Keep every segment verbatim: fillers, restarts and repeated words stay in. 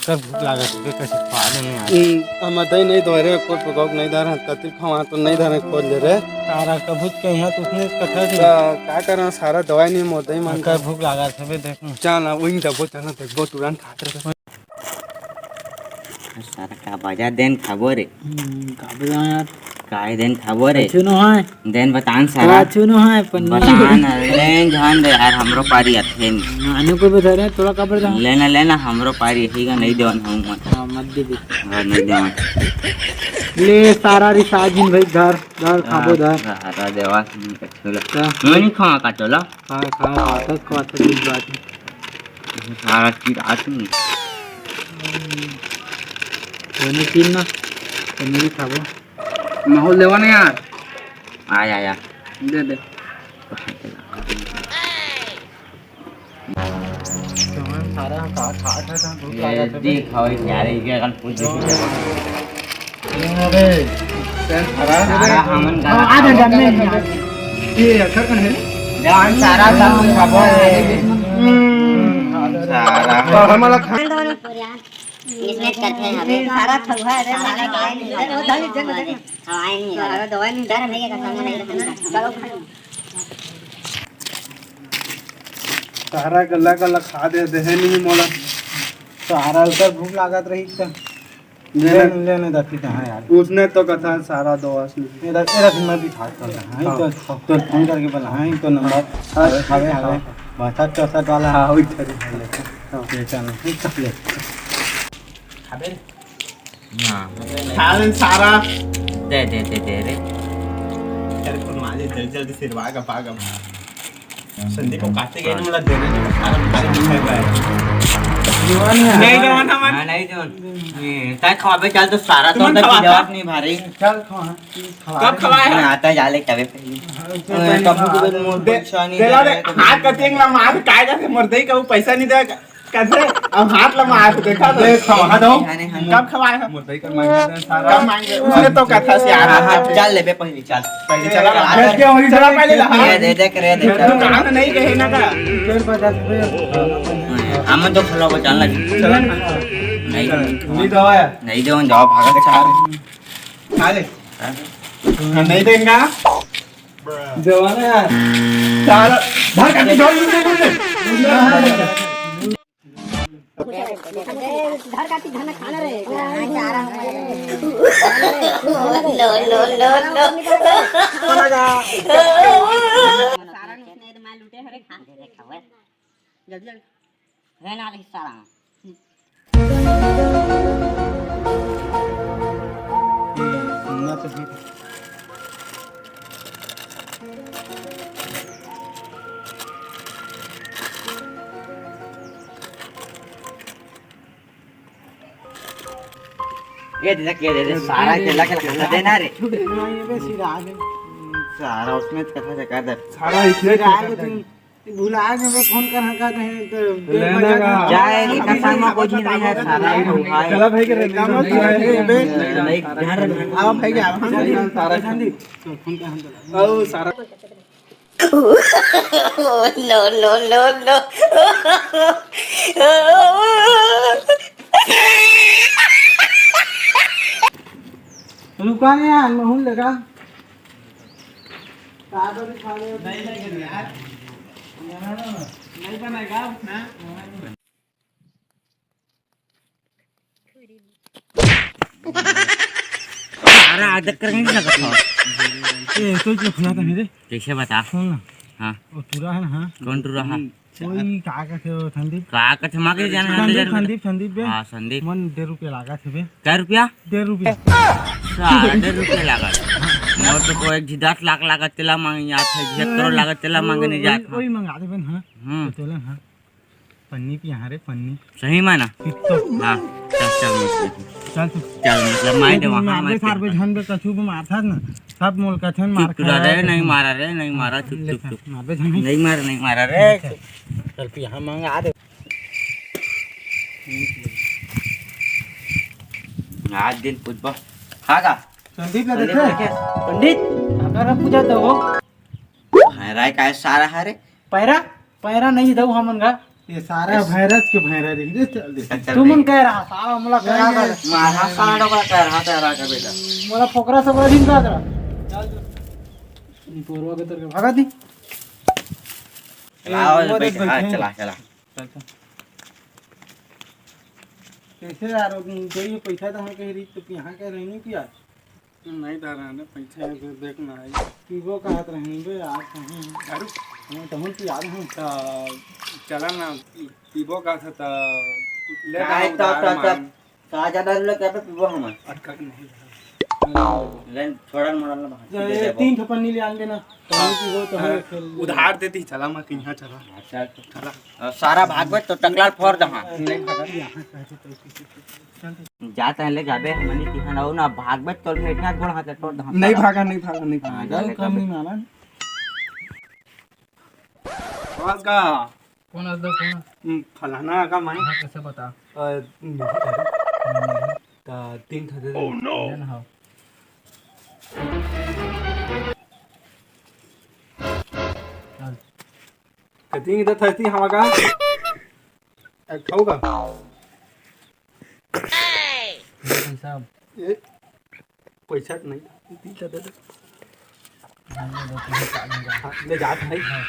कर भूख लागत हे, कइसे खवा देने यार। हम्म, हमर दई नहीं धोए रे, कोट पकाउक नहीं धरे, कति खवा तो नहीं धरे, खोज ले रे। सारा कभूत के यहाँ तो उसने कथा नहीं। का, का करना, सारा दवाई नहीं मोर दई मन कर भूख लागत हे बे, देख। चल ना, वहीं दबो, चल ना, देखबो, तुरंत खात रहे। सारा का बजा देन खाबो रे। हम्म, का बजा यार? काय देन खाबो रे? अच्छे नो है। देन बतान सारा। अच्छे नो है, पन्नी। बतान, लेन जान दे यार, हमरो पारी अथे। माने को भी धरे, थोड़ा काबर जा। लेना, लेना, हमरो पारी यही का नहीं देवन हूँ मैं। हाँ, मत दे दे। हाँ, नहीं देवन। ले सारा रिसाजिन भाई, धर, धर, खाबो, धर। सारा देवा, नहीं कछुला। क्या? मैं नहीं खावा का चोला। खा, खा, वापस को अच्छा चीज बात है। सारा चीज आती नहीं। दोनों चीज ना, तो नहीं खाबो। माहौल लेवा ना यार। आय, आय, आय। दे, दे। सारा का खा, खा, खा, भूख ये लागत है। देख, हवे प्यारे, ये अगर पूछ दे। अरे, सारा हमन का आ, आ, आ, आ, आ, ये अखर कन है? जान सारा सब खाबो है। हम्म, सारा। तो हमला खा- इसमें करते हैं अभी। सारा खवा है रे, सारा खवा है। खवाए नहीं, सारा दवाई नहीं। डर भैया का सामने नहीं रखना। चलो खा। सारा गला गला खा दे, देहे नहीं मोला। सारा उधर भूख लागत रही त। लेने, लेने, लेने दती कहाँ यार? उसने तो कथा सारा दो असली। ये रख, ये रख, मैं भी खा कर रहा। हाँ, हाँ। तो, तो फोन करके बोला, हाँ, तो नंबर। हाँ। हवे, हवे। हाँ। बासठ चौसठ वाला। हाँ, वही खरीद ले। हाँ। ये चल, ये चल ले। अबे। हाँ। खा ले सारा। दे, दे, दे, दे रे। तेरे को मारे जल्दी, जल्दी सिरवा का पागल। संदीप को काटे गए ना, मतलब, देने में सारा खाली दिखाई पाए। नहीं देवन हमन। हाँ, नहीं देवन। ए, तै खवाबे चल तो सारा तो तुमन अंदर खवा की जवाब था? नहीं भारी। चल खवा, खवा कब दे। खवाए? मैं आता जाले तबे पहले। हाँ, तो ए, पहले कब खवा। को मोर दे, परेशानी दे ला दे रे, तो हाथ का तेंग ला मार, काय का से मोर दई का वो पैसा नहीं दे, कैसे? अब हाथ ला मार, देखा तो? दे, खवा दो। हाँ, हाँ। कब खवाए हम? मोर दई कर मांगे दे सारा। कब मांगे? उसने तो कथा से आ रहा हाँ, हाँ, था। चल लेबे पहले। चल, पहले चला ना। चल, चला पहले ला। रे दे, दे, रे दे, चल। दुकान नहीं गए ना का? डेढ़ पचास रुपये। हम तो खिलाओ, चल ना। चला ना। नहीं। चल, नहीं दवा है। नहीं दो, जाओ, भागो, चल। खा ले। हाँ? हाँ, नहीं देंगा। जवान है यार। सारा घर का, घर का खाना रे। नो, नो, नो, नो। सारा नुकसान है, मार लूटे हरे खा। जल्दी, जल्दी। है ना रे सारा। ये दे, ये दे, दे, सारा केला के खा देना रे। सारा उसमें कथा से कर दे। सारा इसमें भुला के मैं फोन कर हका कहे तो लेना का। जाए, एक संग में कोई नहीं है, सारा ही लोग आए। चला भाई के रे, काम नहीं, घर आओ भाई के, आओ। सारा संदीप, फोन कर हम तो। आओ, सारा। नो, नो, नो, नो। रुका नहीं यार, मैं हूँ लगा। नहीं बनेगा यार। नहीं बनेगा उतना। अरे, आदत करके नहीं सकता। ए, तो जो खुला था मेरे। कैसे बता? सुन ना। हाँ। वो टूरा है ना, हाँ। कौन टूरा है? कोई का कथे वो संदीप? का कथे माँ के जाना संदीप, संदीप, संदीप बे। हाँ, संदीप। मन डेढ़ रुपया लागा थे बे। कै रुपया? डेढ़ रुपया। सारा डेढ़ रुपया लागा। मोर तो कोई जी दस लाख लागा तेला मांगे जात है, जी एक करोड़ लागा तेला मांगे नहीं जात है। वही मंगा दे बन, हाँ। हम्म। तो चलन, हाँ। पन्नी पे यहाँ रे, पन्नी। सही में ना? टिकटॉक। हाँ, चल, चल, मतलब। चल तू। चल, मतलब, मार दे वहाँ, मार दे। सार बे झन बे कछु भी मारथस ना, सब मोल कथन मार खा रे, नहीं मारा रे, नहीं मारा, चुप, चुप, चुप। मार बे झन। नहीं मारा, नहीं मारा रे। चल, तू यहाँ मांग, आ दे। आज दिन पूछबा। हाँ का? संदीप ला संदीप देखे? देखे? पंडित, अगर पूछा तो वो। हाँ, राय का सारा हरे? पैरा? पैरा नहीं दऊ हमन का। ये सारा भैरस के भैरा रही रे, चल दे। चल, चल तुमन दे। कह रहा, सारा हमला कह रहा था। मारा सारा डोकरा कह रहा था, रहा का बेटा। मोला फोकरा सबरा दिन का करा। चल दे। बोरवा के तर के भागा दी। चलाओ, ए, मोरे बैठ, हाँ, बैठे। चला, चला। चल, चल। कैसे यार, अब कोई पैसा तो हम कह रही, तो यहाँ कह रही नहीं कि यार। नहीं दादा, ना पैसा है तो देखना है। पीबो कहत रही बे, आज कहीं। दारू? हाँ, तो हम पिया रहे हैं। तो चला ना, पीबो का था तो ले काहे ना तो, उधार तो, तो, मांग। साजा दारू ले के पीबो हम। अटका के नहीं दादा। लेन छोड़न मोड़न ना बाहर। ये दे देबो। तीन ठो पन्नी ले आन देना। तो हम पीबो तो हाँ, हम खेल उधार दे दी, चला मैं कहीं चला। अच्छा, चला। अ, सारा भागबे तो टकला ल फोर दहा। नहीं भागा, यहाँ से चल। जात है ले जाबे, हमनी तिहान अउ ना भागबे, तोर भेटिया गोड़ हाथ तोड़ दहा। नहीं भागा, नहीं भागा, नहीं भागा। हाँ, जा ले कम जाबे। नहीं माना। कौन आस गा? कौन आस दा, कौन? हम्म, फलाना का माई। हाँ, कैसे बता? अ, नहीं भागा। हम्म। त तीन ठो दे दे। Oh no! ले ना, हाँ। चल। कती इधर थरती हवा का? ए, खाऊ का? पैसा। ए, पैसा तो नहीं। तीन ठो दे दे। हाँ, ले लो, तीन ठो काट दे। हाँ, ले जात है। हाँ।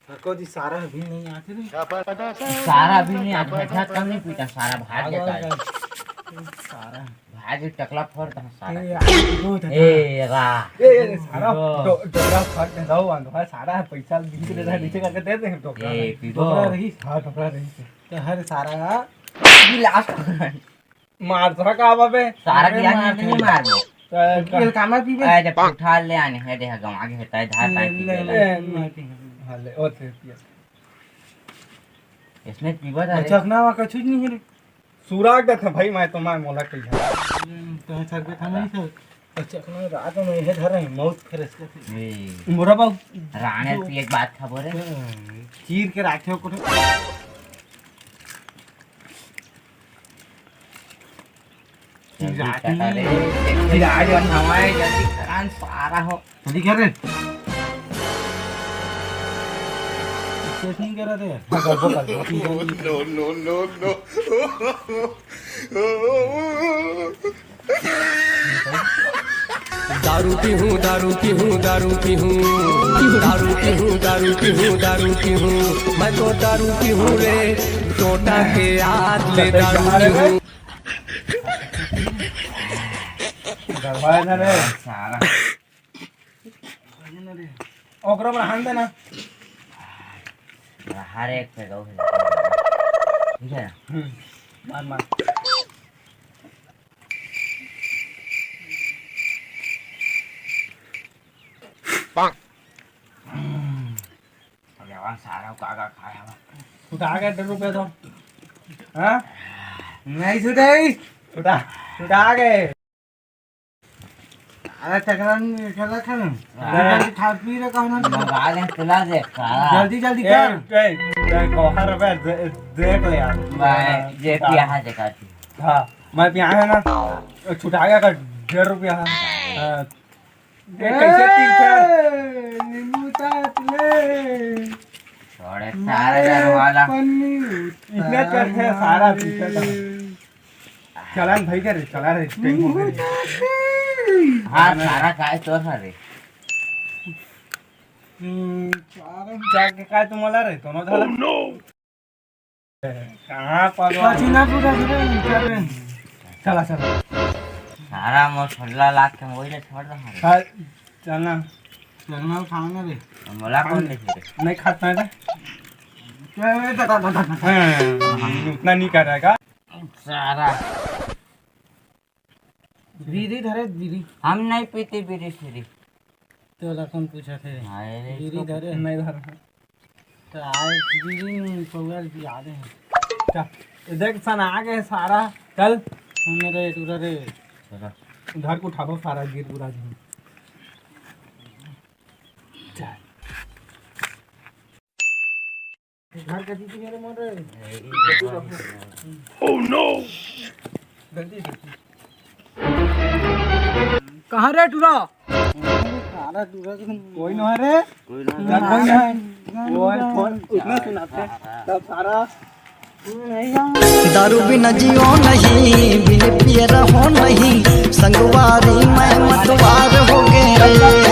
थको जी, सारा अभी नहीं आते रे। सारा अभी नहीं आते, भेठा कम नहीं पीता, सारा भाग जाता है। सारा। भाग टकला फोड़ दहा सारा। ए, आ, दो ठो। ए, रा। ए, ए, सारा दो। डो-, डोकरा फट दो, आंदो है, सारा पैसा बीच ले रहा, नीचे करके दे दे, डोकरा ए, रही। पीबो। डोकरा रही, हाँ, डोकरा रही। तो हर सारा गिलास मार तो का बाबे? सारा अरे गिलास मार नहीं दे। मारबो। तो ये का- कामा पीबे? ए, जब उठा ले आने है, देख, गवा के हेता है, धार ले, पाए पी ले, ले। ले, ए, ले। नहीं पीबे। हाँ, ले, और फिर पिया। इसने पीबा था रे। चखना वा कछु नहीं है रे। सुराग दा था भाई, मैं तो मैं मोला कही है। तो सर पे था नहीं सर। तो चखना रात में ये धर रहे, मौत फिर इसके। ए। मोरा बाबू। राणे तू एक बात खा बोले। चीर के राखे हो कुछ। जल्दी रात कटा में रे। फिर आज हमारे जल्दी करान सारा हो। जल्दी कर रे। कुछ नहीं कर रहा था यार। हाँ, कर दो, कर दो। No, no, no, no। दारू पीहूँ, दारू पीहूँ, दारू पीहूँ, दारू पीहूँ, दारू पीहूँ, दारू पीहूँ, मैं तो दारू पीहूँ रे, टोटा के याद ले दारू पीहूँ। गड़बड़ है ना रे। सारा। ओकरो में रहन देना। हर एक पे गौ है। ठीक है ना? हम्म, मार, मार। अरे वाह, सारा का का खाया हुआ। उठा के दस रुपया दो। हाँ? नहीं छुटे। उठा, उठा के। अरे टकरा नहीं खेला था ना। हाँ। खा पी रे कहना। मंगा ले, चला दे, काला। जल्दी, जल्दी ए, कर। ए, ए, कोहर बे, दे-, देख ले यार। भाई, ये हाँ। पिया है देखा तू। हाँ, मैं पिया है ना, छुटा गया कर डेढ़ रुपया है। हाँ। ए, कैसे तीर था? ए, नींबू उतार ले। छोड़े सारे घर वाला। पन्नी इतने कर है सारा पीछे का। चलन भाई का रे, चला रे, टाइम हो गया रे। हाँ, सारा काय तो है रे। हम्म, सारा जाके काय तुम्हाला रे, दोनों झाला? कहाँ पर पसीना पूरा रे, चल रे। चला, चला। सारा मसाला लाग के वही ले छोड़ रहा है। हाँ, चलना। चलना खाना रे। मोला कौन देखे रे? नहीं खाता है रे। क्या है, दा, दा, दा, दा, दा। हाँ, उतना नहीं कर रहा है का? सारा। बीड़ी धरे, बीड़ी। हम नहीं पीते बीड़ी सीड़ी। तोला कौन पूछा थे? हाय रे, बीड़ी इसको धरे। नहीं धर। तो आए बीड़ी नहीं, पौवा भी आ रहे हैं। चल, ये देख सन आ गए सारा। चल। हमने रे, टूरा रे। चलो। उधार को उठाओ सारा गिर पूरा जी। चल। घर का दीदी मेरे मन रहे। Oh no! जल्दी, जल्दी। कहाँ रे टूरा? कोई नोहे रे। कोई नोहे। कोई नोहे। वो है फोन, उसमें सुनाते। तब सारा दारू बिना जियो नहीं, बिन पिए रहो नहीं, संगवारी मैं मतवार हो गे।